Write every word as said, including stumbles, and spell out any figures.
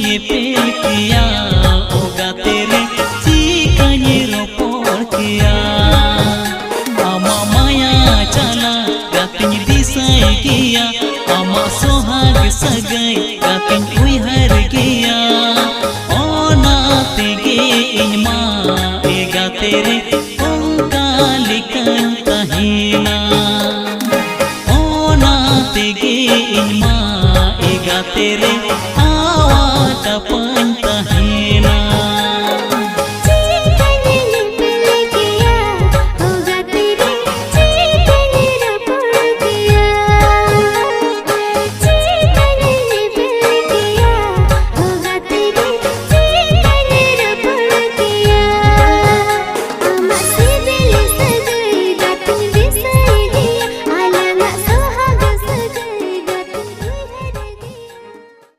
ᱧᱮᱯᱮᱞ ᱠᱮᱭᱟ, ᱚ ᱜᱟᱛᱮ ᱨᱮ ᱪᱤᱠᱟᱹᱧ ᱨᱚᱯᱚᱲ ᱠᱮᱭᱟ᱾ ᱟᱢᱟᱜ ᱢᱟᱭᱟ ᱪᱟᱞᱟ ᱜᱟᱛᱮᱧ ᱫᱤᱥᱟᱹᱭ ᱜᱮᱭᱟ, ᱟᱢᱟᱜ ᱥᱚᱦᱟᱜ ᱥᱟᱹᱜᱟᱹᱭ ᱜᱟᱛᱮᱧ ᱩᱭᱦᱟᱹᱨ ᱜᱮᱭᱟ᱾ ᱚᱱᱟ ᱛᱮᱜᱮ ᱤᱧ ᱢᱟ ᱮ ᱜᱟᱛᱮ ᱨᱮ ᱚᱱᱠᱟ ᱞᱮᱠᱟᱧ ᱛᱟᱦᱮᱱᱟ᱾ ᱚᱱᱟ ᱛᱮᱜᱮ ᱤᱧ ᱢᱟ ᱮ ᱜᱟᱛᱮ ᱨᱮ ᱟᱣᱟ ᱛᱟᱯᱟ